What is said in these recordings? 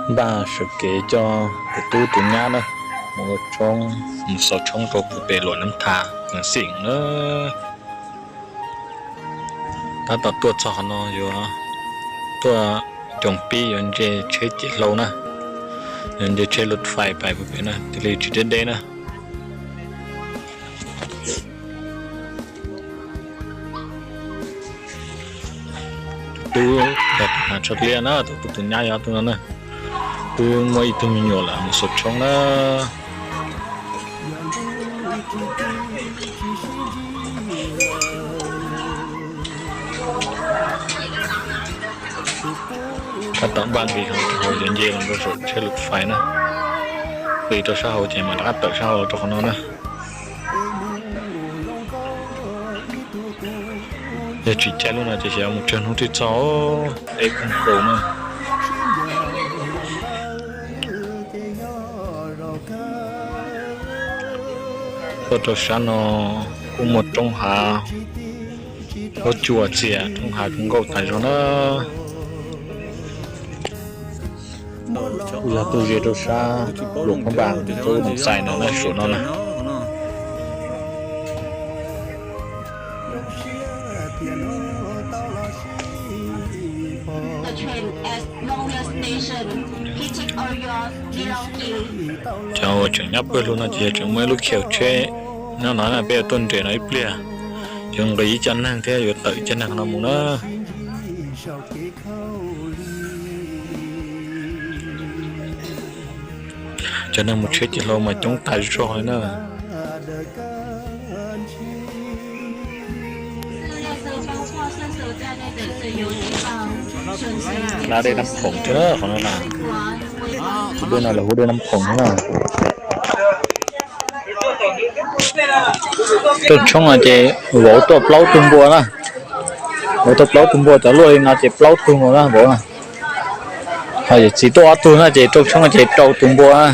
Npaj sawv kev coj tus tub tus nyab na mus ua tshoob, mus xaus tshoob rau puag pem Luam Nab Thas Xeev Xeem na. Tab tom tuaj txog qhov no yuav tuaj coom pib yuav ntse tsheb cim hlau na, yuav ntse tsheb lub fais pais puag pem na, cia li tsis deb deb na. Tus tub yog tus hnav tsho liab na, tus tub tus nyab yog tus no na. Twb muaj ib tug me nyuam lawm mus xaus tshoob na. Tab tom npaj nqis hauv, yuav nce los rau saum tsheb lub fais na. Nqis rau sab hauv ces mam rov qab tawm sab hauv los rau qhov no na. Yog tsis caij lub no ces xyov mus tsawg hnub twb txog, deb kawg nkaus na. Tuaj rau sab no kuj muaj roob hav, huab cua txias, roob hav zoo nkauj tas zog na. Kuj yog tuaj ze rau sab Luam Phab Npas, rau Moos Xais no na, saum no na. Cov uas tseem nyob pawg lug no ces yog tseem muaj ib lub khiv tsheb nyob no na, peb yuav tuaj nres no ib pliag, yuav nqis ib co neeg thiab yuav tawm ib co neeg no mus na. Cov neeg mus tsheb cim hlau mas coob tas zog li na. Hla dej Nab Khoom thiab qhov no na. Dej no lawv hu dej Nab Khoom na. Rau tshoob no ces vauv tuaj plaub tug npua na. Vauv tuaj plaub tug npua, cov luaj li no ces plaub tug nkaus na vauv na. Ho yawm txiv tuaj ob tug na ces rau tshoob no ces rau tus npua na.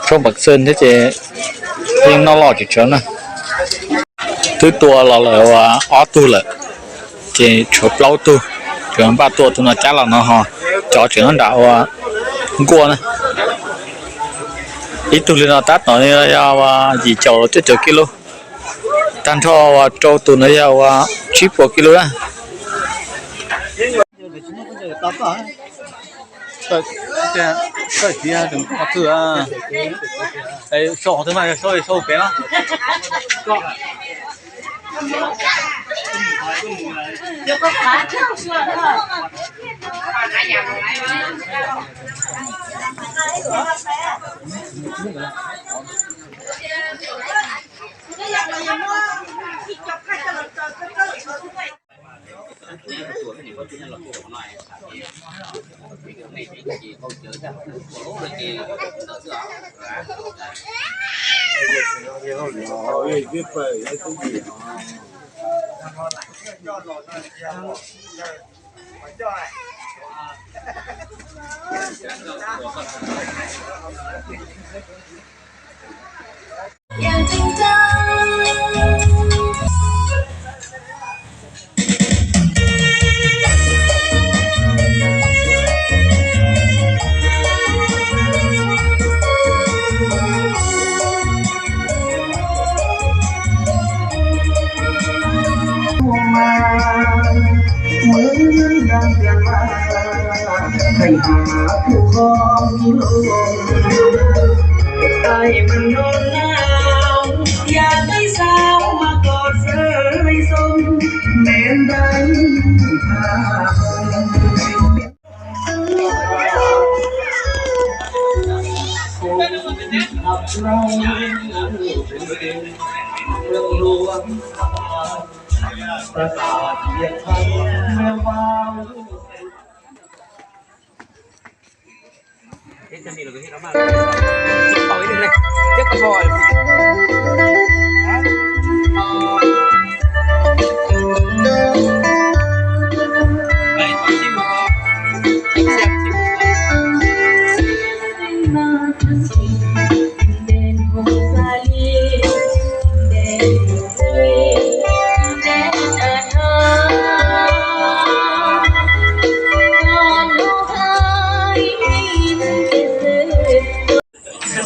Tshoob npam xwb thiab ces yeej noj loj tsis tsawg na. Twb tua los lawm ua ob tug lawm, ces tshuav plaub tug, tsuas npaj tua tus no cab los no ho cov tseem nyob nram ua nkuaj na. Ib tug li no tab tom yog ua yim caum los cuaj caum kis lus, tag nrho ua rau tus no yog ua tsib puas kis lus na.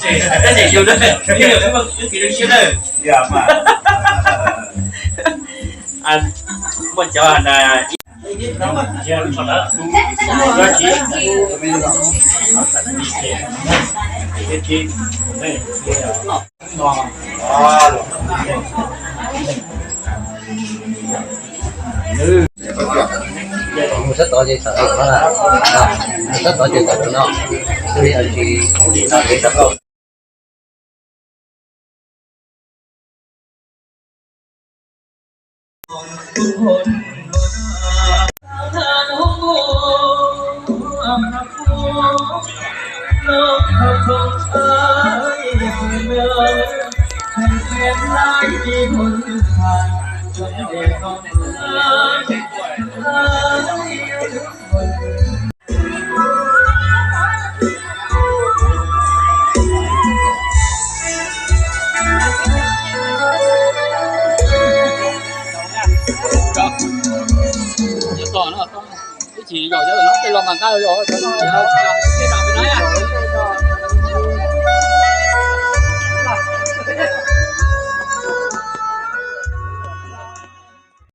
Tab sis yus, yus, yus, yus, yus siab na. Muaj cov na. Mus sab tod ces tawm no, mus sab tod ces tawm no, tsis tsis tsis tau kauj. Ib chim zaum cov no tej los mas nqa los, tej no pem no.